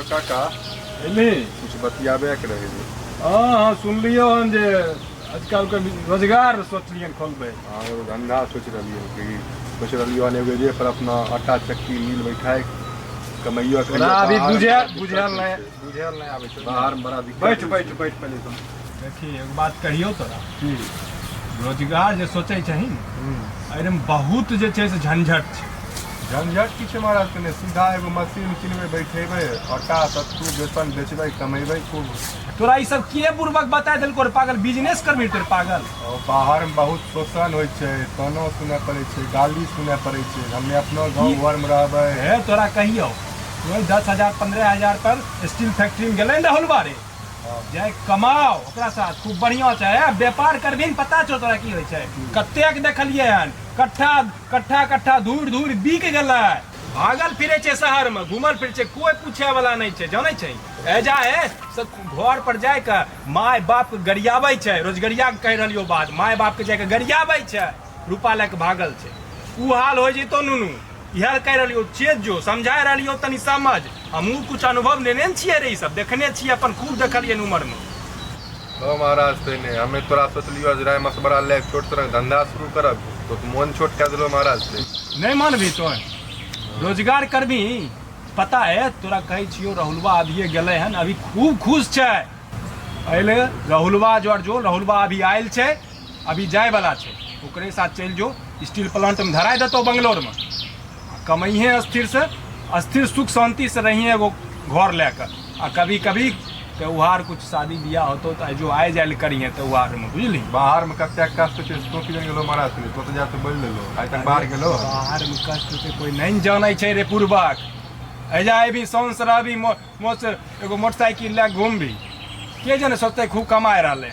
काका एली कुछ बतियाबे के रहे। हाँ हाँ, सुनलियो हन जे आजकल के रोजगार सोचलियन खोलबै। हाँ, एगो धंधा सोच रहलियै कि सोच रहलियै हन एगो जे पर अपना आटा चक्की मिल बैठाए कमैयो तोरा खाइयो। अभी बाहर बुझे बड़ा दिक्कत बुझल होइ नहीं छै। बुझल नहीं आबै छै। बाहर में बड़ा दिक्कत बैठ होइ बैठ छै। बैठ पहिले तो देखी, एगो बात कहियौ तोरा। की? रोजगार जे सोचै छही ने, एहिमे बहुत जे छै से झंझट छै। झंझट की छै महाराज? कने सीधा एगो मशीन किनबै, बैठेबै, आटा सत्तू बेसन बेचबै, कमेबै खूब। तोरा ई सब के बुड़बक बता देलको रे पागल? बिजनेस करबही तोर पागल। और बाहर में बहुत शोषण होइ छै, तानो सुनय पड़ै छै, गाली सुनय पड़ै छै। हमे अपनो गाँव घर में रहबै। हे, तोरा कहियौ, तोर 10,000 15,000 पर स्टील फैक्ट्री में गेलै ने राहुल बारे, जाय कमाओ ओकरा साथ खूब बढ़िया छै। हे, व्यापार करबही ने, पता छौ तोरा की होइ छै? कतेक देखलियै हन, कट्ठा कट्ठा कट्ठा धूर धूर बिक गेलै, भागल फिरै छै शहर में, घूमल फिरै छै, कोई पूछे वाला नहीं छै। जानै छै, ए जा हे सब घर पर जाय के माय बाप के गरियाबै छै। रोजगरिया के कहि रहलियो बात, माय बाप के जाय के गरियाबै छै, रुपा लए के भागल छै। उ हाल हो जेतो नुनू, इएह कहि रहलियो, चेत जो, समझाय रहलियो, तनी समझ। हमहूँ कुछ अनुभव लेने ने छियै रे, ई सब देखने छियै अपन, खूब देखलियै उमर में। हो महाराज, ते नहि हमे तोरा सोचलियो जे राय मशवरा ले छोट तरह धंधा शुरू करब, तो मोन छोट कए देलो महाराज ते। नहीं मानबी तो रोजगार करबी। पता है तोरा कहै छियो, राहुलबा अभिये गेलै हन, अभी खूब खुश छै। अयले राहुलबा जोर जो, राहुलबा अभी आयल छै, अभी जाय वाला छै, ओकरे साथ चलि जो, स्टील प्लांट में धराय देतौ बंगलोर में। कमैहे स्थिर से स्थिर, सुख शांति से रहिए एगो घर लए कऽ, आ कभी कभी त्योहार कुछ शादी बियाह होतो तऽ जो आइ जाय लए करिहे त्योहार में, बुझली? बाहर में कतेक कष्ट छै तो की गेलो महाराज? तो तऽ जाके बोलि देलो, आइ तक बाहर गेलो? बाहर में कष्ट छै कोई नहीं जानै छै रे पूर्वक। एजा अयबी, सौंस रहबी, मोस एगो मोटरसाइकिल लए घूमबी, के जाने सोचतै खूब कमाए रहलै।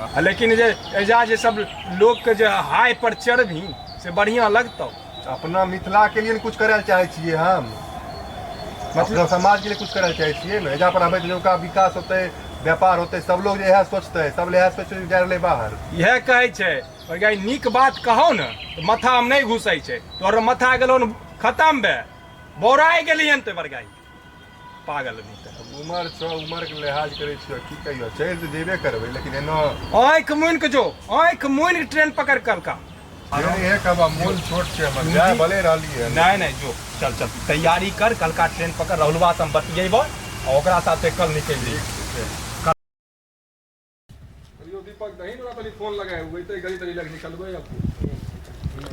आ लेकिन जे एजा जे सब लोकके जे हाई पर चढ़बी से बढ़िआँ लगतौ। अपना मिथिला के लिए ने कुछ करे चाहे छियै हम, मतलब समाज के लिए कुछ करे चाहे छियै ने। एजा पर आबै तऽ ओकरा विकास होतै, व्यापार होतै, सब लोग इएह सोचतै, सब इएह सोच जा रहलै बाहर। इएह कहै छै पर गाय, नीक बात कहौ ने तऽ माथामे नहि घुसै छै। तोहर माथा गेलौ ने खतम भए बौराइ गेलियन तो बड़गाई पागल भी तऽ। उमर छौ, उमर के लिहाज करै छियै, की कहियो, चलि तऽ जेबे करबै, लेकिन एना आँखि मुनि के जो, आँखि मुनि के ट्रेन पकड़ कल का। इहे कहबा, मोन छोट छै हमर, जाय भले रहलियै। नहीं नहीं, जो चल चल, तैयारी कर, कल का ट्रेन पकड़, राहुलवा से हम बतियेबो आ ओकरा साथे कल निकलि जइबो। यो दीपक, दही ने तनी फोन लगाए, वैते गली तली लग निकलबै अब।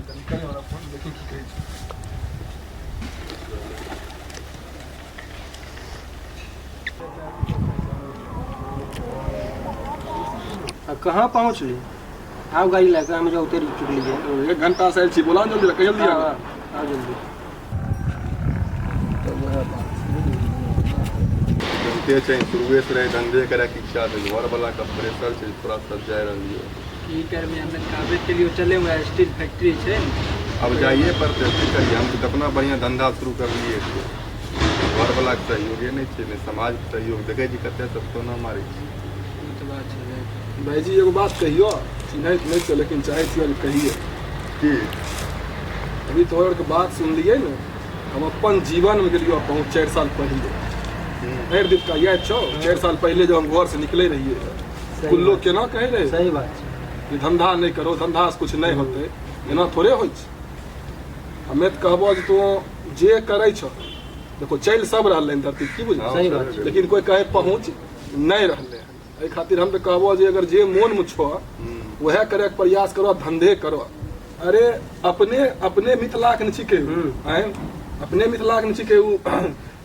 तनी करी हमरा फोन, देखी की कहै छै। आ कहाँ पहुँचली? आउ गाड़ी लए कऽ, हम जो उतरि चुकलियै। एक घंटा से आयल छी, बोला जल्दी, कहियो जल्दी आबू। आउ जल्दी। तऽ वएह बात। जनते छै, शुरुए से रहै धंधे करैके इच्छा, तऽ घरवलाके प्रेशर छै, थोड़ा सा जाय रहलियै। की करबै, हम कहबे केलियो चले, वएह स्टील फैक्ट्री छै ने। अब जाइए पड़तै, की करियै? हम तऽ केतना बढ़िआँ धंधा शुरू करलियै, घरवलाके सहयोगे नहि छै, नहि समाजके सहयोग। देखै छी कतेक सब कोना मारै छै। ई तऽ बात छै। भाईजी, एगो बात कहियो, चिन्हैत नहि छै लेकिन चाहै छियो जे कहिए। की? अभी तोहर के बात सुनलियै ने, हम अपन जीवन में गेलियो बहुत 4 साल पहिले। भरि दिन का याद छौ? 4 साल पहिले जब हम घर से निकले रहिए, कुल लोग केना कहे रहे सही बात छै कि धंधा नहि करो, धंधा से कुछ नहि होतै। एना थोड़े होइ छै। हमे तऽ कहबो जे तू जे करै छौ, देखो चलि सब रहलै हन धरती, की बुझल? सही बात छै। लेकिन कोई कहे पहुँच नहि रहलै हन। एहि खातिर हम तऽ कहबो जे अगर जे मोनमे छौ वएह करैके प्रयास करो, धंधे करो। अरे, अपने अपने मिथिलाके ने छिकै उ, आँय, अपने मिथिलाके ने छिकै उ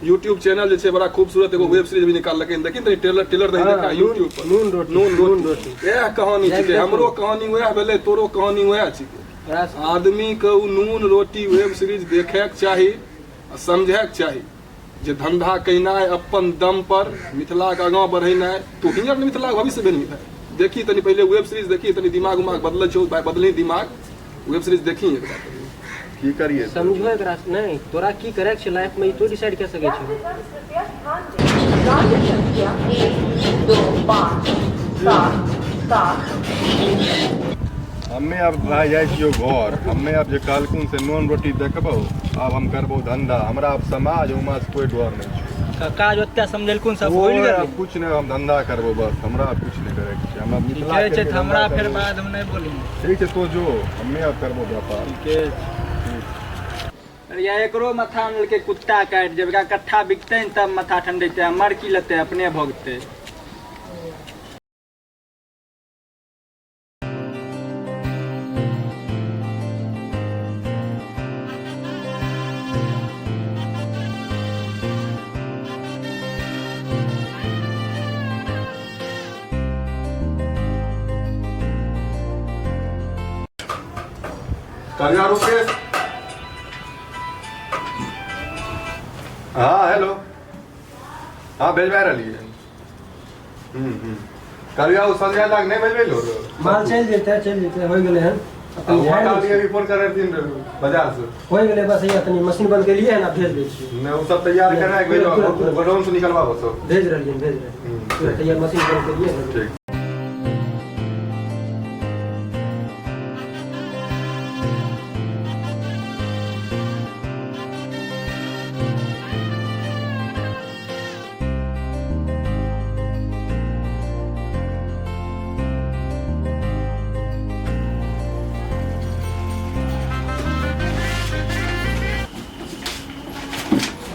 यूट्यूब चैनल जे छै, बड़ा खूबसूरत एगो वेब सीरीज भी निकाललकै हन। देखी तनी ट्रेलर, ट्रेलर दही देखा यूट्यूब पर। नून रोटी। नून नून रोटी। रोटी। इएह कहानी जाके छिकै। देखू। हमरो कहानी वएह भेलै, तोरो कहानी वएह छिकै। आदमी के उ नून रोटी वेब सीरीज देखैके चाही आ समझैके चाही जे धंधा केनाइ अपन दम पर, मिथिलाके आगाँ बढ़ेनाइ, तो ही ने मिथिलाके भविष्य बनि भाई। देखी तनी पहिले वेब सीरीज देखी, तनी दिमाग उमाग बदलै छौ भाई, बदली दिमाग, वेब सीरीज देखी एक बार। की करिए? समझो एकरा नहि, तोरा की करैके छै लाइफ में ई तो डिसाइड कर सकै छी। कृपया ध्यान दें, राज्य संख्या 1 2 5 7 7। हमे आब भाय जाइ छियौ घर। हमे आब जे कहलखुन से नून रोटी देखबौ, आब हम करबौ धंधा। हमरा आब समाज उमाज कोइ डर नहि छै। कक्का जे ओते समझेलखुन सब भूलि ओए, गेली। आब कुछ नहि, हम धंधा करबो बस, हमरा आब कुछ नहि करैके छै। हमरा मिथिला ठीके के छै लिए तऽ हमरा धंधा फेर करबो। बादमे नहि बोलही। ठीक छै, तो जो, हमे आब करबो व्यापार। ठीके छै। अरे यार एकरो माथा में लेलकै कुत्ता काटि, जब एकरा कट्ठा बिकतै ने तब माथा ठंडेतै, हमर की लेतै अपने भोगतै। करिया रुपेश। हाँ हेलो, हाँ भेजवा रही है। करिया ओ संजय लाग नहि भेजबे लो। माल चलि जेतै, चलि जेतै, होइ गेलै हन। आ वहाँ कहलियै अभी फोन करै रहथिन बाजार से। होइ गेलै बस, हैया तनी मशीन बंद केलियै हन, आब भेज दै छियै। नहि, ओ सब तैयार करा के भेजो, गोडाउन से निकलवाबो सब। भेज रहलियै हन, भेज रहलियै। तुरंत तैयार मशीन बंद केलियै हन। ठीक।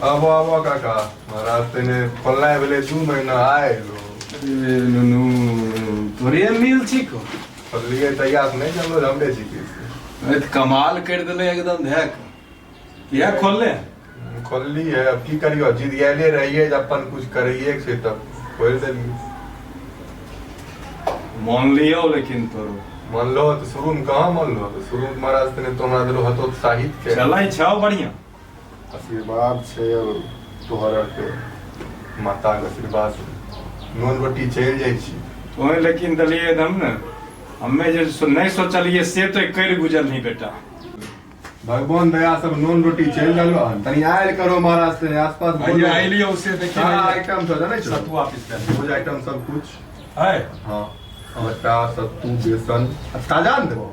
आबो आबो काका, महाराज तने खोलनाइ भेलै 2 महीना आइ एलो। ए नुनू, तोरे मिल छिको? खोललियै तैयार नहि जानलो जे हमरे छिकै। अरे तऽ कमाल करि देले एकदम धैक। किया खोलले? खोललियै, अब की करियो, जिदियाले रहियै जे अपन कुछ करैये के छै, तब खोलि देलियै। मान लियौ लेकिन तोरो। मानलो तऽ शुरूमे कहाँ मानलो? तऽ शुरूमे महाराज तने तो हमरा देलो हतोत्साहित के। चलै छौ बढ़िया? आशीर्वाद छै और तोहर आरके माताके आशीर्वाद से नून रोटी चलि जाइ छी। तोहे लेकिन देलियै एकदम ने, हमे जे नहि सोचलियै से तो करि गुजरलही बेटा। भगवान दया सब नून रोटी चलि रहलो हन। तनी आयल करो महाराज तनी आसपास। भैया अइलियो से देखी। सारा आइटम सब जानै छो? सतुआ पिसबै। रोज आइटम सब कुछ है। हाँ, आटा, सत्तू, बेसन आ ताजा ने देबो।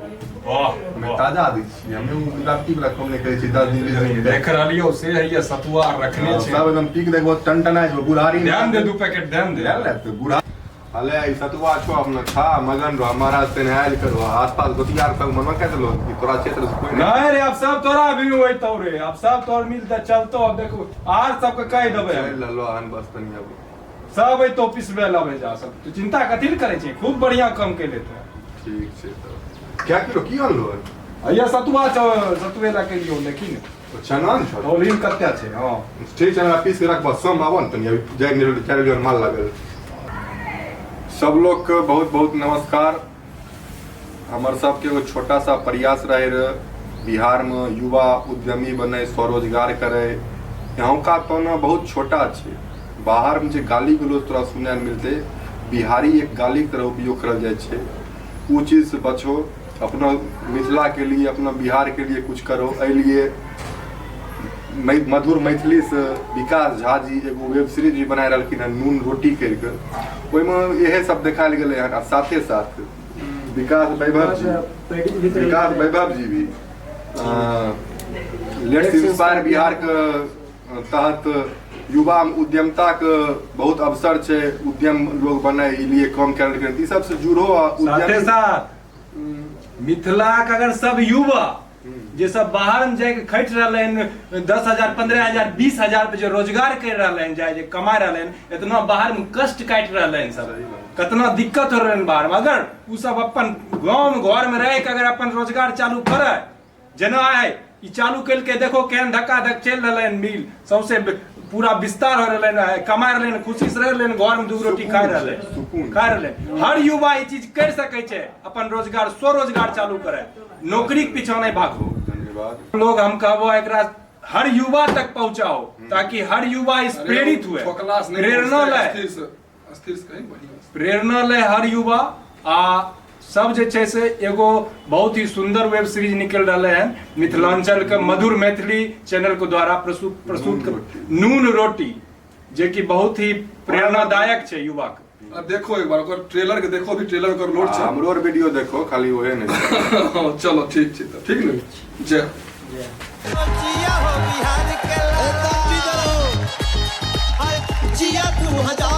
वाह। हमे वाह। ताजा दै छियै, हमे ओ मिलावटी वाला कम नहि करै छियै, 10 दिन 20 दिन। देख रहलियो से हैया सतुआ रखने हाँ, छै। सब एकदम पीक देखबो टनटनाइ छौ बुढ़ारी। ध्यान दे, 2 पैकेट ध्यान दे। ले ले तऽ बूढ़ा हले ई सतुआ छौ, अपना खा मगन रह। महाराज तने आयल करो आसपास, गोतियार सब मना कह देलो कि तोरा क्षेत्र से कोई नहीं। नहीं रे, अब सब तोरा भी वही तो रे, अब सब तोर मिल त चलतो। अब देखो आर सबके कह देबै। चलि रहलो हन बस तनी अब। सब अइतो पिसबे लबे जा सब, तू चिंता कथी ले करै छै? खूब बढ़िया काम कैले तो। ठीक छै, तऽ क्या किलो की अनलो हन? हैया सतुआ छौ, सतुए ला केलियो लेकिन। ओ चना ने छौ? तौलिन कते छै, हँ। ठीक छै, हमरा पीस के रखबह, शाम आबऽ ने तनी, अभी जाइ नहि 4 बजे माल लागल। सब लोग के बहुत बहुत नमस्कार। हमर सबके एगो छोटा सा प्रयास रहे रहे बिहार में युवा उद्यमी बने, स्वरोजगार करे। यहाँ तो ना बहुत छोटा छै, बाहर में जे गाली गलौज तोरा सुनय लए मिलतै, बिहारी एक गाली के तरह उपयोग करल जाइ छै। ओ चीज से बचो, अपना मिथिला के लिए, अपना बिहार के लिए कुछ करो। एहि लिए मधुर मैथिली से विकास झा जी एगो वेब सीरीज भी बना रहलखिन हन, नून रोटी करि कऽ, ओहिमे इएह सब देखायल गेलै हन। आ साथे साथ विकास वैभव जी, विकास वैभव जी भी let's inspire Bihar के तहत युवा उद्यमता के बहुत अवसर छै, उद्यम लोग बने ई लिए काम कर रहलखिन, ई सबसे जुड़ो आ साथे उद्यमी साथ मिथिला के अगर सब युवा जे सब बाहर में जाके खटि रहले हन, 10,000, 15,000, 20,000 पे जे रोजगार कर रहले हन, जाय जे कमा रहले हन, इतना बाहर में कष्ट काटि रहले हन सब, कतना दिक्कत हो रहले हन बाहर में, अगर उ सब अपन गाँव में घर में रह के अगर अपन रोजगार चालू करे, जेना आइ ई चालू केलकै, देखो केहन धक्का धक चलि रहलै हन मिल, सौंसे पूरा विस्तार हो रहलै हन, कमा रहलै हन, खुशी से रहि रहलै हन, घर में दूगो रोटी खा रहलै, सुकून। खा रहलै। हर युवा ई चीज करि सकै छै, अपन रोजगार स्वरोजगार चालू करे, नौकरी के पीछा नहीं भागो। धन्यवाद। लोग हम कहबो एकरा हर युवा तक पहुंचाओ ताकि हर युवा इस प्रेरित हुए, ठोकला से नहीं प्रेरणा पहुंचतै, ले, स्थिर से, स्थिर से कहीं बढ़िया से। प्रेरणा ले हर युवा। आ सब जे छै से एगो बहुत ही सुंदर वेब सीरीज निकल रहले हन मिथिलांचल के मधुर मैथिली चैनल के द्वारा प्रस्तुत प्रस्तुत नून रोटी। नून रोटी, जे कि बहुत ही प्रेरणादायक छै युवा के। आ देखो एक बार ओकर ट्रेलर के देखो भी, ट्रेलर ओकर लोड छै। हमरो आर वीडियो देखो, खाली ओहे नहीं। हाँ, चलो ठीक छै तब, ठीक ने? जय। जिया हो बिहार के लाल। जिया 2000।